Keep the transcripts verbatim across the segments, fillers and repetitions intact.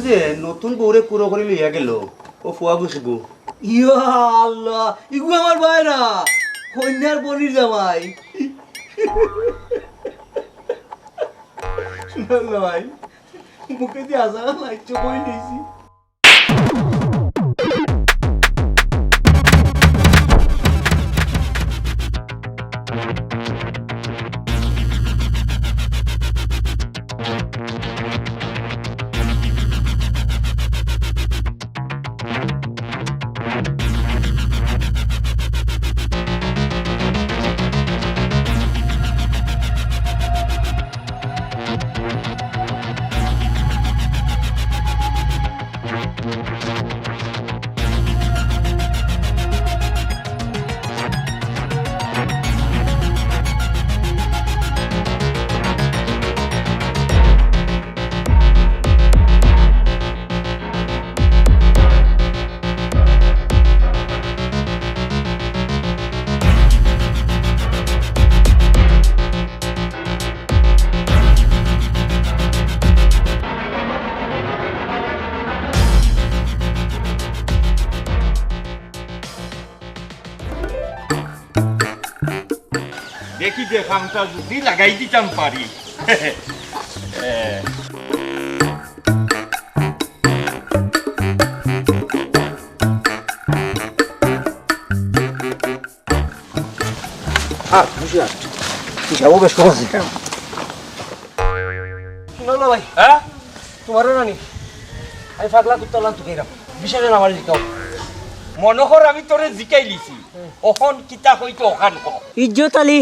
যে নতুন বউরে কুড়ো করি লইয়া গেল, ও ফুয়া গুছগু। ইয়া আল্লাহ, ইগু আমার ভাই না, কইন্যার বনির জামাই। শুনল ভাই, মুখে দিয়ে আশা লাগছে, কই নিয়েছি। দেখি দে, কামটা যদি লাগাই দিতাম পারি। এ। আর, বুঝি আর। হিসাবও বেশ কম আছে। শুনো না ভাই। হ্যাঁ? তোমারও না নি? আমি পাগলা কুত্তা লান তুকাইরাম। বিষয়টা না আমার জিকাও। মনে কর আমি তোরে জিকাইলিছি। অখন কিতা কইতো অখান ক। ইজ্জত আলী,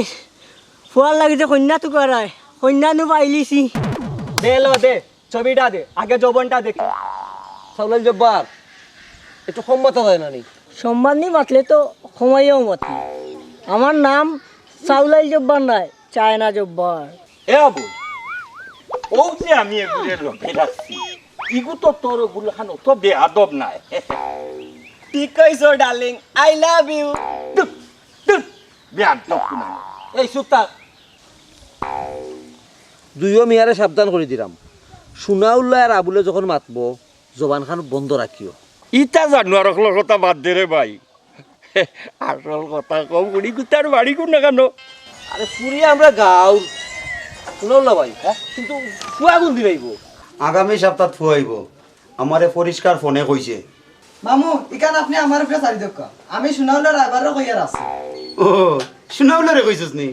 ফুয়ার লাগি যে কইন্যা তুকারায়, কইন্যা নু পাইলিছি। দে লো দে, ছবিটা দে, আগে জবনটা দেখ। সাউলাইল জব্বার, একটু কম মাতা যায় না নি? সম্মান নি মাতলে তো কমাইয়াও মাতি। আমার নাম সাউলাইল জব্বার নায়, চায়না জব্বার। এ আবু, ও যে আমি এগুলোর লগে রাখছি, ইগু তো তোর ওগুলো খান অত বেয়াদব নায়। ঠিক কইছো, darling, I love you। ধুর, ধুর, বেয়াদব কুনানো। এই চুপ থাক। দুইও মিয়ারে সাবধান করি দিরাম। সুনাউল্লায় আর আবুলে যখন মাতবো, জবান খান বন্ধ রাখিও। ইতা জানোয়ার অকলর কথা বাদ দে রে ভাই। আসল কথা কও, ফুড়ি কুত্তার বাড়ি কুন না কেন? আরে ফুড়ি আমরা গাঁওর। সুনাউল্লা ভাই, হ্যাঁ? কিন্তু ফুয়া কুন দিন আইবো? আগামী সপ্তাহ ফুয়া আইবো। আমারে পরিষ্কার ফোনে কইছে। মামু, ইখান আপনে আমার উপরে ছাড়ি দেউক্কা। আমি সুনাউল্লার রাইবাররে কইয়ার আছি। ও, সুনাউল্লারে কইছস নি?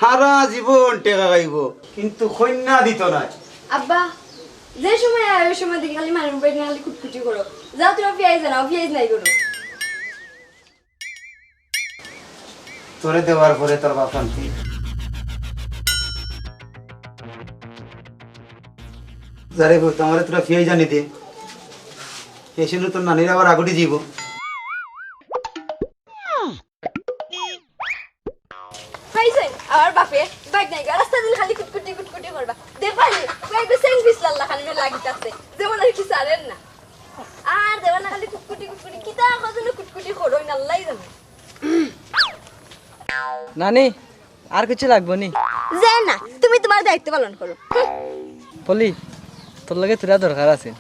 হারা জীবন টেকা খাইবো, কিন্তু কইন্যা দিতো নায়। আব্বা, যে সময় আয় ওই সময় দেখি খালি মানির ব্যাগ নিয়া খালি কুটকুটি করো। যাও তোরা পিয়াইজ আনাও, পিয়াইজ নাই করো। তোরে দেওয়ার পরে তোর বাপ আনতে। যারে হোক, আমারে তোরা ফিয়াই জানি দে। এসে নু তোর নানির আবার আগুটি দিব। পাইছেন? আমার বাপে বাইক নাই গা, রাস্তা দিন খালি কুটকুটি কুটকুটি করবা। দে পানি, কয়েকটা সেং পিছলার লাখান মে লাগি থাকছে। যেমন আর কি সারেন না। আর দেওয়া না খালি কুটকুটি কুটকুটি, কিতা কজনে কুটকুটি করো, আল্লাহই জানে। নানি, আর কিছু লাগবো নি? যে না, তুমি তোমার দায়িত্ব পালন করো। হুম। পলি, তোর লগে থুড়া দরকার আছে।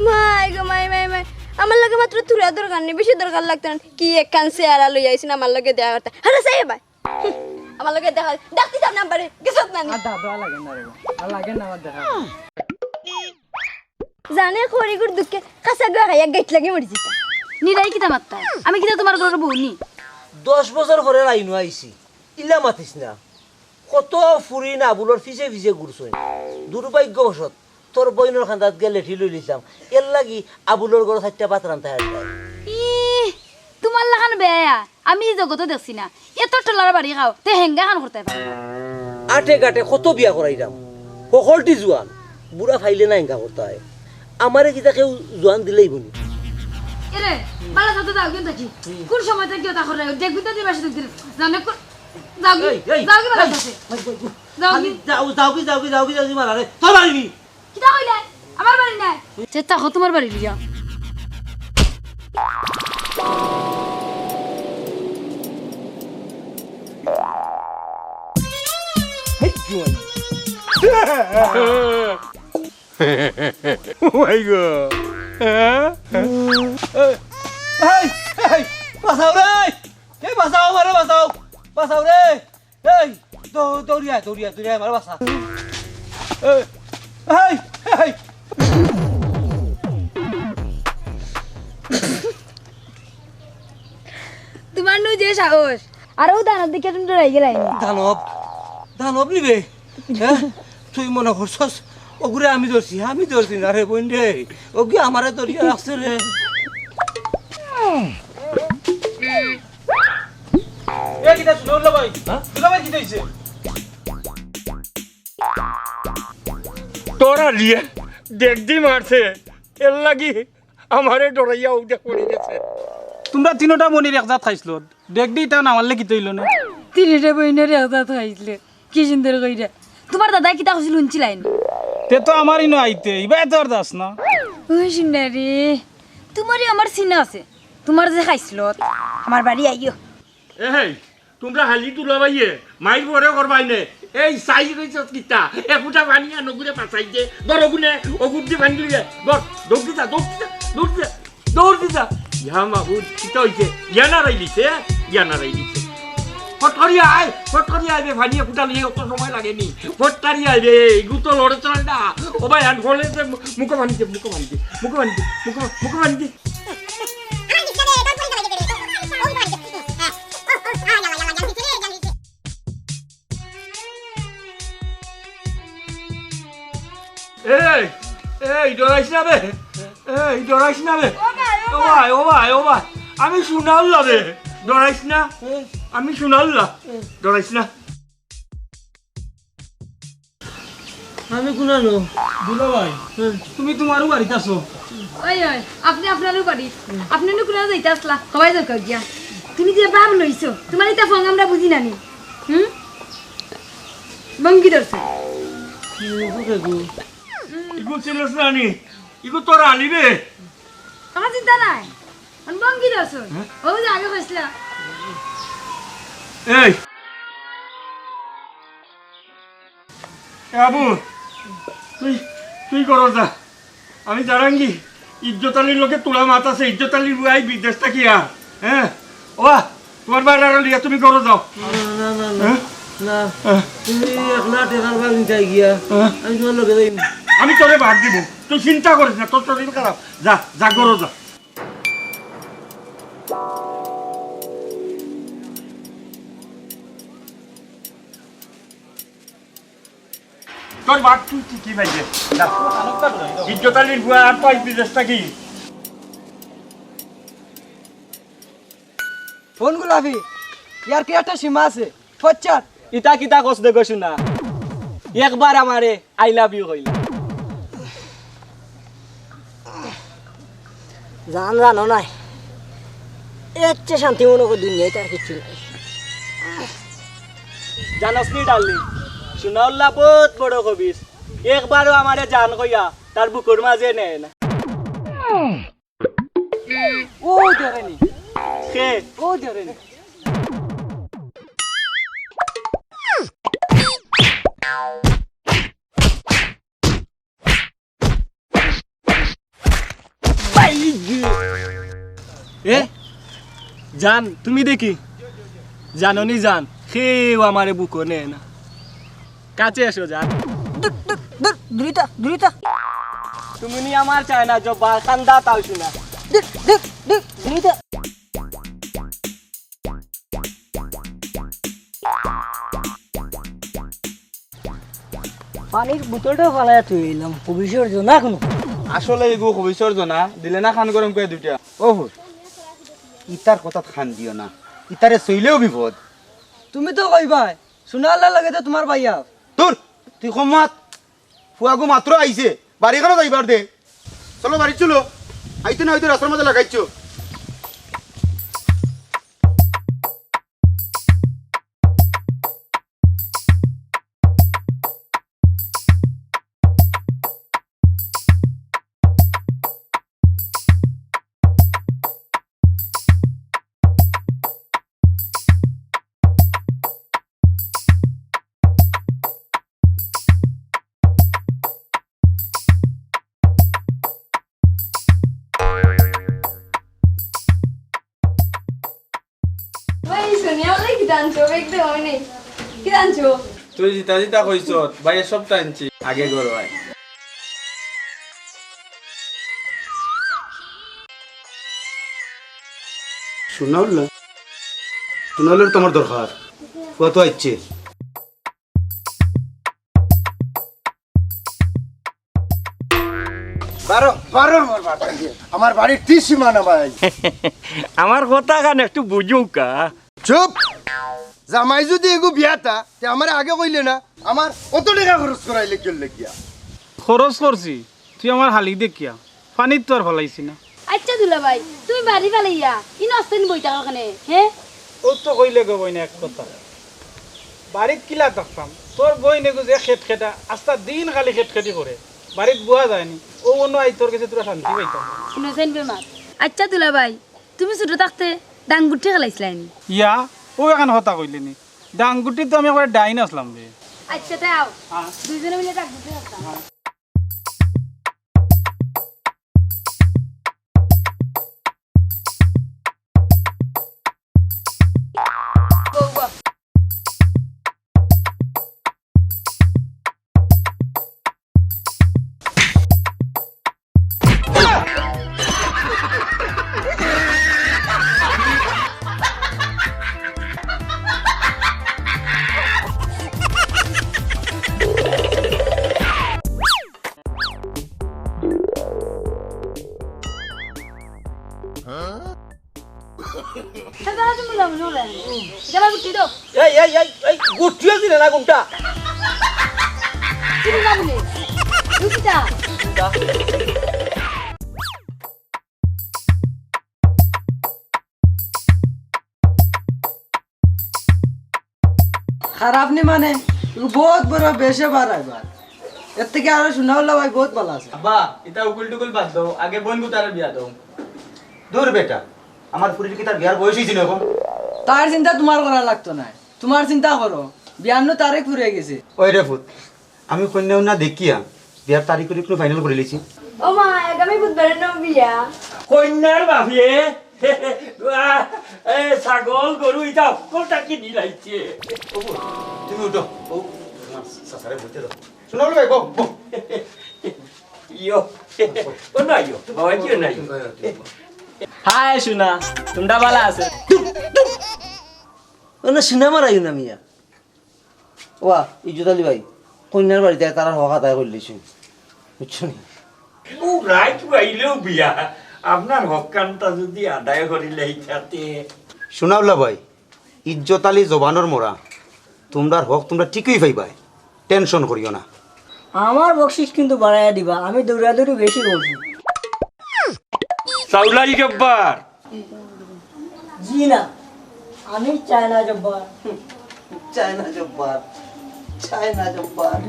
মাই গো মাই, মাই, মাই। আমার লগে মাত্র থুড়া দরকার নি, বেশি দরকার লাগতো না। কি একখান চেহারা লই আইছেন আমার লগে দেখা করতে। আরে সাই ভাই। হুম, আমার লগে দেখা, ডাকতে যাব না আমারে, গেছত না নি? আর দাদা লাগে না রে, আর লাগে না আমার দেখা। জানে খড়িগুর দুঃখে কাঁচা গুয়া খাইয়া গাইট লাগি মরি যেতা। নিরাই কিতা মাত্তা? আমি কিতা তোমার ঘরর বউ নি? দশ বছর পরে লাইনও আইছি, ইলা মাতিস না। কত ফুরিন আবুলর পিছে পিছে ঘুরছইন। দুর্ভাগ্যবশত তোর বইনর খান্দাত গিয়া লেঠি লইলিছলাম। এর লাগি আবুলর ঘরো চাইরটা ভাত রান্তা হারতায়। ইহ, তোমার লাখান বেয়া আমি ই জগতো দেখছি না। এত ঠেলার বাড়ি খাও, তে হেঙ্গা খান করতায় পারো না। আটে ঘাটে কত বিয়া করাইলাম, হকলটি জুয়ান, বুড়া ফাইলে না হেঙ্গা করতায়। আমারে কিতা কেউ জুয়ান দিলাইবো নি? এরে, বালা থাকতে যাও কিন্তু কি? কোন সময় থাকি ওটা করে? দেখবি তো দিন মাসে দুই দিন। জানে কোন, যাও কি? এই, এই, যাও কি বালা এই, থাকতে? এই, এই, এই, যাও কি? খালি যাও, যাও কি, যাও কি, যাও কি, যাও কি মারা রে? তোর বাড়ি নি? কিতা কইলে? আমার বাড়ি নাই। চেষ্টা কর তোমার বাড়ি লিয়া। হেই, জুয়ান। ও মাই গো। হ্যাঁ? এই, এই, এই, বাঁচাও রে! এই বাঁচাও, আমারে বাঁচাও! বাঁচাও রে! এই, দৌ-, দৌড়িয়া, দৌড়িয়া, দৌড়িয়া, আমারে বাঁচা! এই, এই, এই! তুমার নু যে সাহস, আর ও দানব দেখিয়া তুমি ডরাই গেলায় নি। দানব? দানব নিবে? হ্যাঁ? তুই মনে করছস ওগুরে আমি ধরছি? আমি ধরছি না রে বইন রে, ওগি আমারে ধরিয়া রাখছে রে। এ কিতা শুনো রে ভাই? হ্যাঁ? দুলাভাই কিতা অইছে? তোরা লিয়ে ডেগ দি মারছে, এর লাগি আমারে ডরাইয়া ও দেখ পড়ি গেছে। তুমরা তিনোটা বইনর এক জাত খাইছলত, ডেগ দি ইতা না মারলে কিতা অইলো নে? তিনোটা বইনর এক জাত খাইছলত, কি সুন্দর কইরা। তুমার দাদায় কিতা কইছিল হুনছিলায় নি? তে তো আমার ইনো আইতে, ইবায় তো আর যাস না। ওই শুনা রে, তুমারে আমার চিনা আছে, তুমার যে খাইছলত, আমার বাড়ি আইও। এই, তুমরা খালি দুলাভাইয়ে মাইর পরে করবায় নে। এই সাই কইছস কিতা? এ ফুটা পানি আন, ওগুরে বাঁচাই দে। ধর ওগুনে, ওগুর দি পানি লইয়া। ধর, দৌড় দি যা, দৌড় দি যা, দৌড় দি যা, দৌড় দি যা। ইয়া মাবুদ, কিতা অইছে? ইয়া নারাইলিছে, ইয়া নারাইলিছে। ফট করি আয়, ফট করি আয় বে, পানি এ ফুটা লইয়া অত সময় লাগে নি। ফট করি আয় বে, ইগু তো লড়ে চড়ে না। ও ভাই, আন ফলে যে মুখো পানি দে, মুখো পানি দে, মুখো পানি দে, মুখো, মুখো পানি দে। এই, এই, ডরাইস না বে। এই, ডরাইস না বে। ও ভাই, ও ও ভাই। ভাই, ও ভাই, ও ভাই। আমি সোনাল্লা বে। ডরাইস না। আমি সোনাল্লা। ডরাইস না। আমি কুনানো? দুলাভাই, হ্যাঁ। তুমি তুমারও বাড়িত আছো? ওই, ওই, আপনে আপনারও বাড়িত। আপনে নু কুনানো যাইতা আছলা? হবাই যাও কাউ গিয়া। তুমি যে ভাব লইছো, তুমার ইতা ফং আমরা বুঝি না নি। হুম? ভঙ্গি ধরছে। কি হইছে গো? ইগু চিনস না নি? ইগু তোর আলিবে। আমার চিন্তা নাই। আমি ভঙ্গি ধরছে। হ্যাঁ? ও যে আগে কইছিলা। এই। এ আবু, তুই, তুই ঘরো যা। আমি জারাঙ্গি, ইজ্জত আলীর লগে তোলা মাত আছে, ইজ্জত আলীর বুয়াই বিদেশ থাকিয়া। হ্যাঁ? ওবা, তুমার বাইরে আরো লিয়া তুমি ঘরো যাও। না, না, না, না। হ্যাঁ? না। হ্যাঁ। তুমি একলা টেকার বাল নিতায় গিয়া। হ্যাঁ। আমি তুমার লগে যাইমু। আমি তোরে বাদ দিব। তুই চিন্তা করিস না, তোর শরীর খারাপ। যা, যা ঘরো যা। তোর বাপ তুই ঠিকই পাইবে। যা। ইজ্জত আলীর বুয়া আর পাইবি চেষ্টা কি? ফোন গোলাপি, ইয়ার কি একটা সীমা আছে? ফচ্চার। ইতা কিতা কস দে গো শুনা? একবার আমারে I love you কইলা। জান জানো নাই, এর চেয়ে শান্তি মনে করি দুনিয়াত আর কিচ্ছু নাই। জানোস নি ডার্লিং, সোনাউল্লাহ বহুত বড় খবিস। একবারও আমারে জান কইয়া তার বুকুর মাঝে নেয় না। ও ধরে নি। কে? ও ধরে নি। এ জান, তুমি দেখি জানো নি জান, কেউ আমারে বুকো নেয় না। কাছে এসো জান। দূর, দূর, দূর, দূরিতা, দূরিতা। তুমি নি আমার চায় না, জব্বার কান্দা তাও শুনা। দূর, দূর, দূর, দূরিতা। পানির বোতলটা ফালাইয়া থই আইলাম, খবিসর জনা কুনু। আসলে এগু খবিসর জনা, দিলে না খান গরম করে দুইটা। ওহো, ইতার কথাত খান দিও না, ইতারে সইলেও বিপদ। তুমি তো কইবায়, সোনাউল্লার লগে তো তুমার ভাইয়া। দূর, তুই কম মাত। ফুয়াগু মাত্র আইছে, বাড়ি ঘরো যাইবার দে। চলো বাড়ি চলো, আইতে না আইতে রাস্তার মাঝে লাগাইছো। জানছো, দেখতে হয়নি। কি জানছো? তুই জিতা জিতা কইছস, ভাইয়ে সবতা আনছি। আগে ঘরো আয়। সুনাউল্লা, সুনাউল্লার তো আমার দরকার। কত আইছে? বারো, বারো আমার বাড়ি। আমার বাড়ির ত্রিসীমানা ভাই। আমার কথাখান একটু বুঝুক্কা। চুপ! জামাই যদি এগু বিয়াতা, তে আমারে আগে কইলে না, আমার অত টেকা খরচ করাইলে কিওর লাগিয়া? খরচ করছি, তুই আমার হালি দেখিয়া, পানিত তো আর ফালাইছি না। আচ্ছা দুলাভাই, তুমি বাড়ি ফালাইয়া ইনো আস্তা দিন বই থাকো কেনে, হে? ও তো কইলে গো বইন এক কথা, বাড়িত কিলা থাকতাম, তোর বইন এগু যে খেটখেটা, আস্তা দিন খালি খেটখেটি করে, বাড়িত বওয়া যায়নি। ও অনো আইতর গেছে তোরা শান্তি পাইতাম না। ইনোসেন্ট বেমার। আচ্ছা দুলাভাই, তুমি ছোট থাকতে ডাংগুটি খেলাইছিলায়নি? ইয়া, ও এখান কথা কইলে নি। ডাংগুটি তো আমি একবারে ডাইন আসলাম রে। আচ্ছা, তে আও। হ্যাঁ। দুইজনে মিলে ডাংগুটি খেলতাম। হ্যাঁ। বউ, বউ। এই, এই, এই, এই, গুটিও দিলে না কোনটা? চিনি না বলে। দুটা। খারাপ নি মানে, বহুত বড় বেশে বাড়াইবার। এর থেকে আরো সুনাউল্লা ভাই বহুত ভালা আছে। আব্বা, ইতা উকুল টুকুল বাদ দেও, আগে বইন গুতারে বিয়া দেও। দূর বেটা, আমার ফুরির কিতা বিয়ার বয়স অইছে নি অখন? তার চিন্তা তুমার করা লাগতো নায়, তুমার চিন্তা করো, বিয়ার নু তারিখ ফুরাই গেছে। ওই রে ফুত, আমি কইন্যা উইন্যা দেখিয়া বিয়ার তারিখ উরিখ নু ফাইনাল করিলিছি। ও মা, আগামী বুধবারে নু বিয়া। কইন্যার বাপে, আহ, এ, ছাগল, গরু, ইতা হক্কলটা কিনিলাইছে। ও, তুমি উঠো। ও, তোমার চাচারে বইতে দাও। সুনাউল্লা ভাই, বও, বও। ইয়ো। ও না, ইয়ো। বাবা, কিও না, ইয়ো। হাই, সুনা। তুমরা ভালা আছো? ও না, সুনা মারাইও না, মিয়া। ওয়া, ইজ্জত আলী ভাই, কইন্যার বাড়িত তারার হক আদায় করিলিছি, বুঝছো নি? ও রাইত আইলেও বিয়া, আপনার হকখানটা যদি আদায় করিলাইতাতে। সুনাউল্লা ভাই, ইজ্জত আলী জবানর মরা, তুমরার হক তুমরা ঠিকই পাইবায়, টেনশন করিও না। আমার বকশিস কিন্তু বাড়াইয়া দিবা, আমি দৌড়াদৌড়ি বেশি করছি। সাউলাই জব্বার। জি না, আমি চায়না জব্বার। চায়না জব্বার, চায়না জব্বার।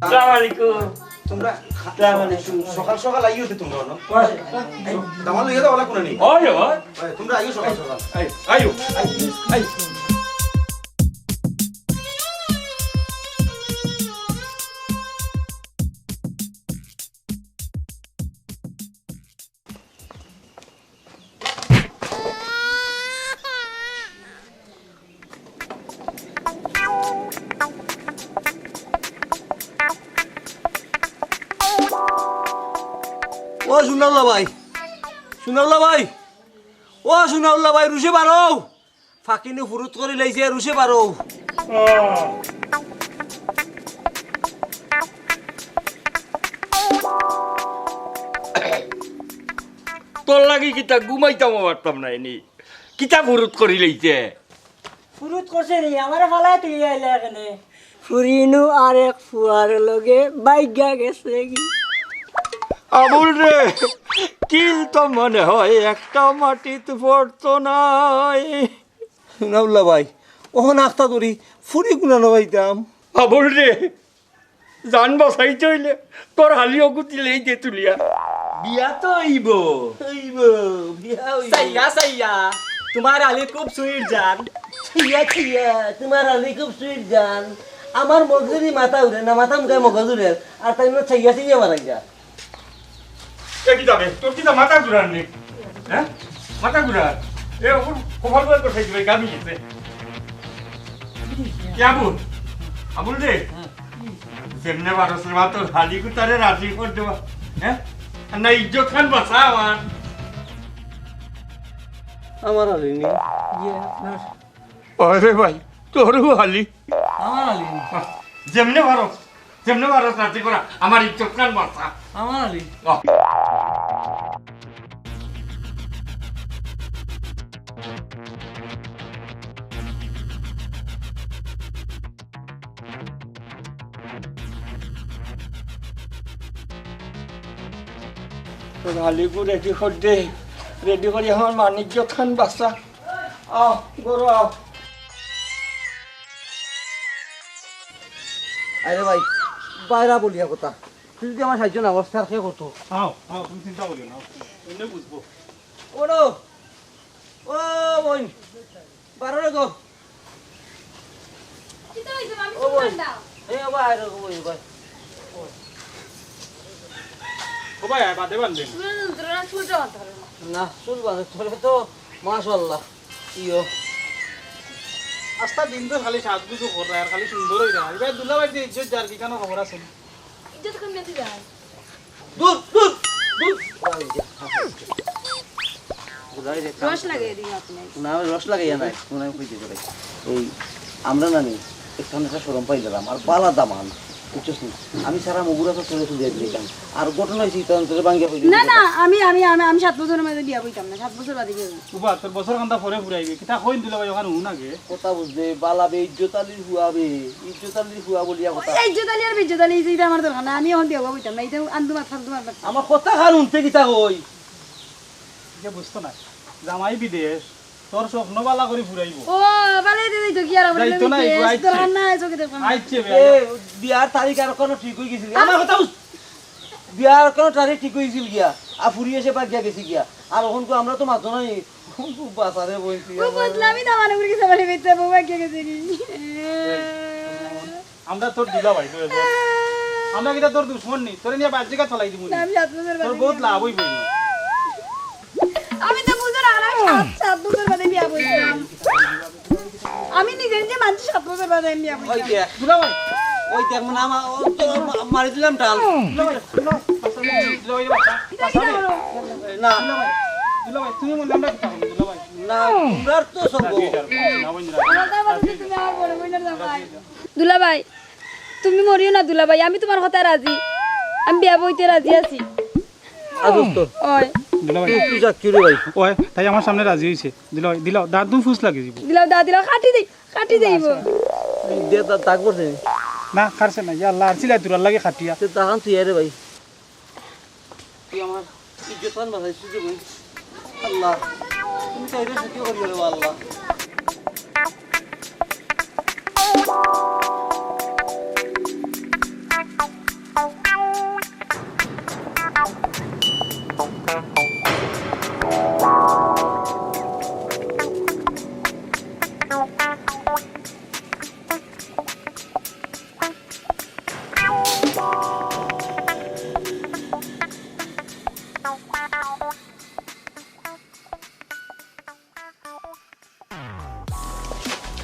আসসালামু আলাইকুম। তুমরা আসসালামু আলাইকুম। সকাল সকাল আইও তো তুমরা, না? ওই, দামান লইয়া যাও, ওলা কোনো নেই। ওই, ওই। ওই, তুমরা আইও সকাল সকাল। আই, আইও। আই, আই। ও সুনাউল্লা ভাই, সুনাউল্লা ভাই, ও সুনাউল্লা ভাই, রুশে বারও। ফাকিনু ফুরুত করিলাইছে, রুশে বারও। তোর লাগি কিতা ঘুমাইতাম পারতাম না এনি। কিতা ফুরুত করিলাইছে? ফুরুত করছে নি, আমারে ফালাই তুই আইলে এখানে। ফুরিনু আরেক ফুয়ার লগে বাইগা গেছে গি। আবুল রে, তিল তো মনে হয় একটা মাটিত পড়তো নায়। সুনাউল্লা ভাই, অখন আখতা ধরি ফুরি গুনা নগাইতাম। আবুল রে, জান বাঁচাইতে অইলে তোর হালি অগু দিলেই দে তুলিয়া। বিয়া তো অইবো। অইবো, বিয়া অইবো। সাইয়া, সাইয়া, তোমার হালি খুব সুইট জান। ছিয়া, ছিয়া, তোমার আলী খুব সুইট জান। আমার মগজেরই মাথা উড়ে না, মাথা মুখে মগজ উড়ে। আর তাই না, ছিয়া, ছিয়া মারাই যা। এ কিতা বে? তোর কিতা মাথা ঘুরার নি? হ্যাঁ? মাথা ঘুরার? এ, ওর কপাল বার করে খাইতে ভাই, গামি গেছে। কি আবুল? আবুল রে? যেমনে পারস রে বা, তোর হালি কুতারে রাজি কর দেবা। হ্যাঁ? আর না, ইজ্জত খান বাঁচা আমার। আমার আলী নি? ইয়ে, আপনার। আরে ভাই, তোরও আলী। আমার আলী নি? যেমনে পারস, যেমনে পারস রাজি করা, আমার ইজ্জত খান বাঁচা। আমার আলী। আহ। তোর আলীগু রেডি কর দে, রেডি করি আমার মানিজ্য খান বাসা। আও, গরু আও। আরে ভাই, বাইরা বলিয়া কথা। তুই যদি আমার সাহায্য না করস, স্যার কে করতো? আও, আও, তুমি চিন্তা করিও না। এমনি বুঝবো। ওরো, ও বোন, বারো রে গো। কিতা হইছে, মামি? ও বোন। এ, ও ভাই, রে গো, ও ভাই। ও ভাই, আয়, বাদে বান্ধে। চুল ধরে না, চুল জমাতে পারে না। না, চুল বাঁধে, তোরে তো, মাশাআল্লাহ। ইয়ো। আস্তা দিন তো খালি সাজগুজু কর, আর খালি সুন্দর হই না। এবার দুলাভাই যে ইজ্জত যার কি কেন খবর আছে? ইজ্জত কম বেশি যায়। দূর, দূর, দূর। বুঝাই রে, রস লাগাই দিই আপনি। না, রস লাগাইয়া নাই, মনে হয় কই দিতে পারি। এই, আমরা না নি, একখান একটা শরম পাইলাম, আর বালা দামান, বুঝছস নি? আমি সারা মগুরা তো চলে চলে দিতাম। আর ঘটনা হয়েছে, ইতান তোরে ভাঙ্গিয়া কই না, দিতে না, পারি। আমি, আমি, আমি, আমি সাত বছরের মধ্যে বিয়া বইতাম না, সাত বছর বাদে বিয়া বইতাম। উবা, তোর বছর কান্দা পরে ফুরাইবে, কিতা কইন দিলে ভাই, ওখানে হুন আগে। কথা বুঝলে, বালা বে, ইজ্জত আলীর হুয়া বে, ইজ্জত আলীর হুয়া বলিয়া কথা। ওই ইজ্জত আলী আর বেইজ্জত আলী, এইটা আমার দরকার না, আমি এখন বিয়া বইতাম না, এটা আন্দু মাত ফালতু মাত। আমার কথা খান হুনতে কিতা কই? ইটা বুঝতো না। জামাই বিদেশ, তোর স্বপ্ন বালা করি ফুরাইবো। ও, বালা দিদি তো কি আর হবে? যাইতো না, বিদেশ, আইচ্ছে। দরকার না, চোখে দেখো না। আইচ্ছে বে, এ, আইচ্ছে। বিয়ার তারিখ আর কোনো ঠিক হয়ে গেছিল। আমার কথা বুঝ-, বিয়ার কোনো তারিখ ঠিক হয়ে গেছিল গিয়া। আর ফুরি এসে বাদ গিয়া গেছি গিয়া। আর ওখানকু আমরা তো মাত্র নাই। বাসারে বইছি ও, আমার। বুঝলামই না, মানে, উড়ে গেছে, মানে, বেটা, বউ বাদ গেছে কি? আমরা তোর দুলাভাই, তোর বউ। আমরা কিতা তোর দুশমন নি? তোরে নিয়া বাদ জায়গা চলাই দিমু নি। না, আমি সাত বছর তোর বাদে বহুত বিয়া লাভ হইব। আমি তো বুঝো না, আমি সাত, সাত বছর বাদে বিয়া বইছি। আমি নিজে নিজে মানছি সাত বছর বাদে আমি বিয়া বইছি। ওই দেখ, দুলাভাই। ওই দেখ, মানে আমার, ও তো মা-, মারি দিলাম ডাল। দুলাভাই, দুলাভাই, দুলাভাই, দুলাভাই, এটা কি করো? না। দুলাভাই, দুলাভাই, তুমি মনে আমরা কিতা করবো, দুলাভাই? না, তোমরার তো সব। আমার তো আবার তুমি আমার বড় বোনের জামাই। দুলাভাই, তুমি মরিও না দুলাভাই, আমি তোমার কথা রাজি, আমি বিয়া বইতে রাজি আছি। আ দোস্ত। ওই। দুলাভাই। তুই, তুই যা, কি রে ভাই? ওই, তাই আমার সামনে রাজি হইছে। দুলাভাই, দিলাও, দাঁত তুমি ফুস লাগি দিব। দিলাও, দা দিলাও, কাটি দেই, কাটি দেইব। দে, দা, দাগ পড়ছে নি? না, কাটছে না। ইয়া আল্লাহ, আর সিলাই তোরার লাগে কাটিয়া। তে দাগান তুই আরে ভাই। তুই আমার ইজ্জত খান বাঁচাইছিস রে ভাই। আল্লাহ, তুমি চাইলে সুখী করিও রে আল্লাহ।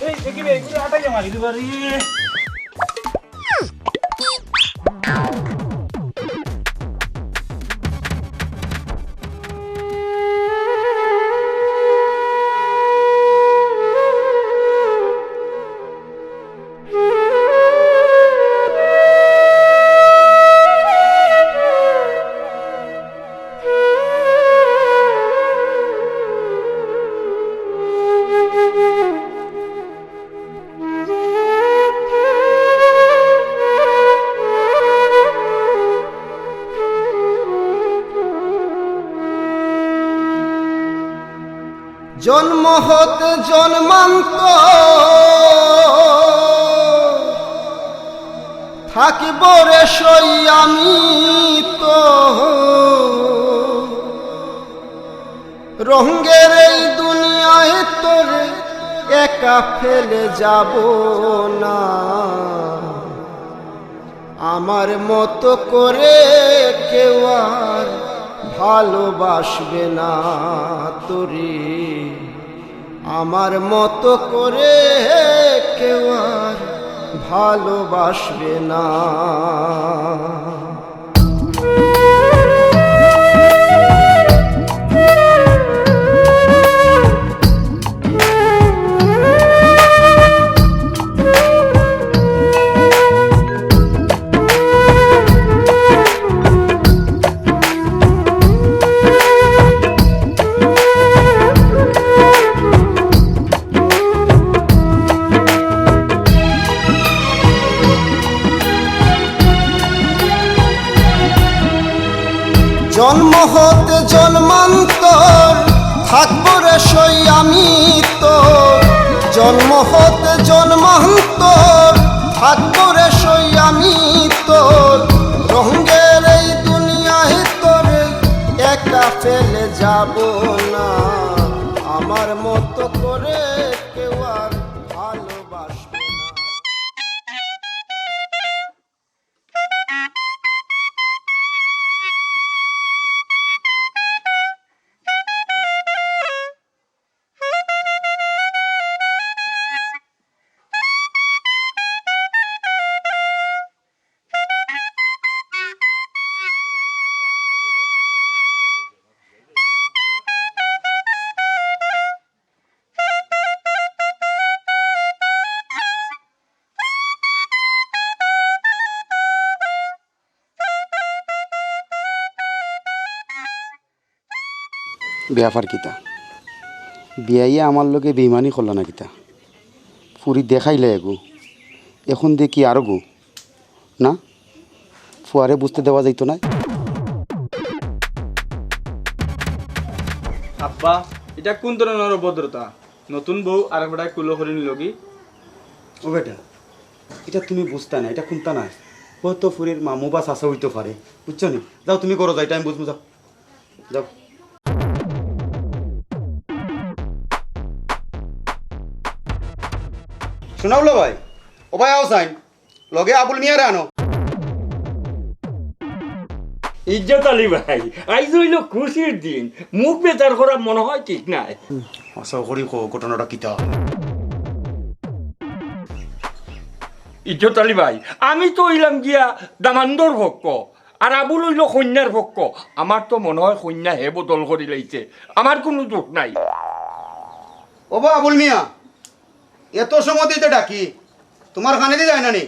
এই, দেখি বে, এগুলো আটাই মারি দিবা রে। জন্ম হতে জন্মান্ত থাকিব রে সই আমি তো। রঙ্গের এই দুনিয়ায় তোরে একা ফেলে যাব না। আমার মতো করে কেউ আর ভালোবাসবে না তোরে। আমার মতো করে কেউ আর ভালোবাসবে না। জন্ম হতে জন্মান্তর থাকবো রে সই আমি তোর। জন্ম হতে জন্মান্তর থাকবো রে সই আমি তোর। রঙের এই দুনিয়ায় তোরে একা ফেলে যাব না। আমার মতো করে কেউ আর ভালোবাসবে না। ব্যাপার কিতা? বিয়াইয়ে আমার লগে বেইমানি করলা না কিতা? ফুরি দেখাইলা এগু, এখন দেখি আরগু। না, ফুয়ারে বুঝতে দেওয়া যাইতো নায়। আব্বা, ইটা কুন ধরনর অভদ্রতা? নতুন বউ আরক বেটায় কুলো করি নিলোগি। ও বেটা, ইটা তুমি বুঝতায় না, ইটা কুন্তা নায়। হয়তো ফুরির মামু বা চাচা অইতো পারে, বুঝছো নি? যাও তুমি ঘরো যাও, ইটা আমি বুঝমু, যাও। যাও। শোনাউল্লা ভাই, ও ভাই আও চাইন, লগে আবুল মিয়ারে আনো। ইজ্জত আলী ভাই, আইজ অইলো খুশির দিন, মুখ বেজার করা মনো অয় ঠিক নায়। আচ্ছা, করি কও, ঘটনাটা কিতা? ইজ্জত আলী ভাই, আমি তো অইলাম গিয়া দামান্দর পক্ষ, আর আবুল অইলো কইন্যার পক্ষ। আমার তো মনো অয় কইন্যা হে বদল করি লাইছে, আমার কুনু দুষ নাই। ওবা আবুল মিয়া, এত সময় দিতে ডাকি, তুমার কানেদি যায় না নি?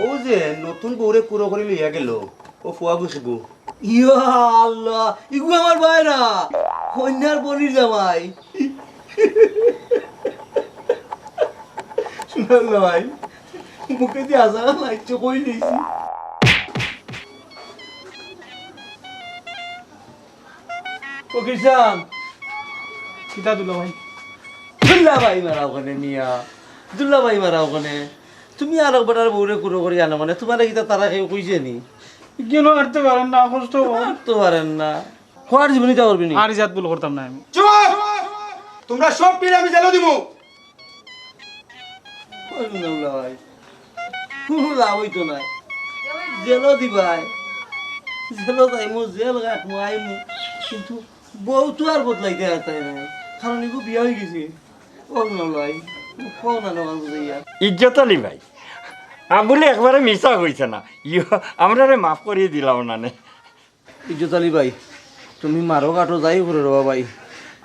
অউ যে নতুন বউরে কুলো করি লইয়া গেলো, অউ ফুয়া গুছগু। ইয়া আল্লাহ, ইগু আমার ভাইরা, কইন্যার বইনর জামাই। শোনাউল্লা ভাই, মুখেদি আজান আইছে কই নিছি। ও কিষান। কিতা দুলা ভাই? দুলা ভাই মারা অখানে মিয়া। দুলা ভাই মারা অখানে। তুমি আরক বেটার বউরে কুলো করি আনো মানে, তুমারে কিতা তারা কেউ কইছে নি? কেনে আনতে পারেন না, কষ্ট অয়। আনতে পারেন না। কওয়ার জীবনী তা করবি নি? আর ইজাত ভুল করতাম না আমি। চুপ! তুমরা সব টিরে আমি জেলো দিমু। কইবি না দুলা ভাই, কুনু লাভ অইতো নায়। জেলো দিবায়, জেলো যাইমু, জেল কাটমু, আইমু, কিন্তু বউ তো আর বদলাইতে পারতায় নায়, কারণ ইগু বিয়া অইগেছে। ও দুলা ভাই, কও না, না, বুঝাইয়া। ইজ্জত আলী ভাই, আবুলে একবারে মিছা কইছে না, ইয়ো, আমরারে মাফ করি দিলাও না নে। ইজ্জত আলী ভাই, তুমি মারো কাটো যাই করো রে বা ভাই,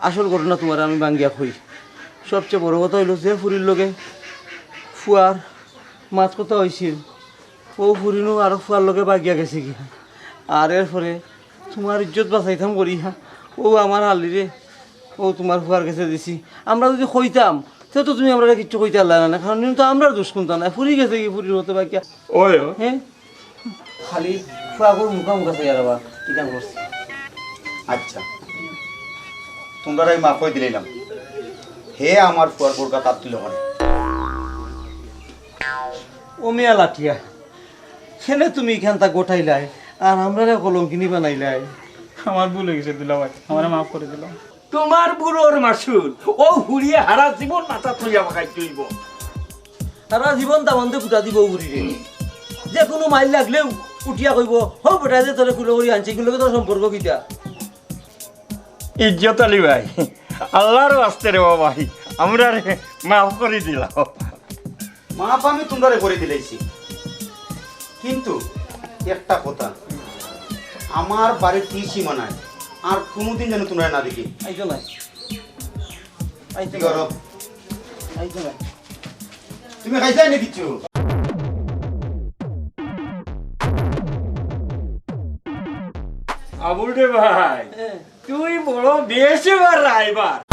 আসল ঘটনা তুমারে আমি ভাঙ্গিয়া কই। সবচেয়ে বড় কথা অইলো যে ফুরির লগে ফুয়ার মাত কথা অইছিল, অউ ফুরি নু আরক ফুয়ার লগে ভাগিয়া গেছেগি। আর এরপরে তুমার ইজ্জত বাচাইতাম করি, অউ আমার হালিরে অউ তুমার ফুয়ার গেছে দিছি। আমরা যুদি কইতাম, তে তো তুমি আমরারে কিচ্ছু কইতায় পারলায় না, কারণ ইনো তো আমরার দোষ কুন্তা নায়, ফুরি গেছেগি, ফুরির মতো ভাগিয়া। ওই, ওই। হে? খালি ফুয়াগুর মুখা মুখা চাইয়া রবা, কিতা করছি? আচ্ছা, তুমরারে আমি মাফ করি দিলাইলাম। হে আমার ফুয়ার বউর গাত আত তুলো কেনে। ও মিয়া লাঠিয়া, কেনে তুমি ইখানতা ঘটাইলায়, আর আমরারে কলঙ্কিনী বানাইলায়? আমার ভুল অই গেছে দুলাভাই, আমারে মাফ করি দিলাও। তুমার বুড়োর মাসুল, অউ হুড়িয়ে হারা জীবন মাথাত লইয়া বাগাইতে অইবো। হারা জীবন দামান্দে ফুটা দিবো অউ হুড়িরে। যে কুনু মাইল লাগলেউ উঠিয়া কইবো, "হউ বেটায় যে তোরে কুলো করি আনছে, ইগুর লগে তোর সম্পর্ক কিতা?" ইজ্জত আলী ভাই, আল্লার ওয়াস্তে রে ও ভাই, আমরারে মাফ করি দিলাও। মাফ আমি তুমরারে করি দিলাইছি, কিন্তু একটা কথা, আমার বাড়ির ই সীমানায় আর কুনুদিন যেন তুমরারে না দেখি। আইতো নায়। আইতো কি নায়। করো? আইতো নায়। তুমি খাইছায় নি কিচ্ছু? আবুল রে ভাই, হ্যাঁ। তুই বড় বেশি বার রাইবার।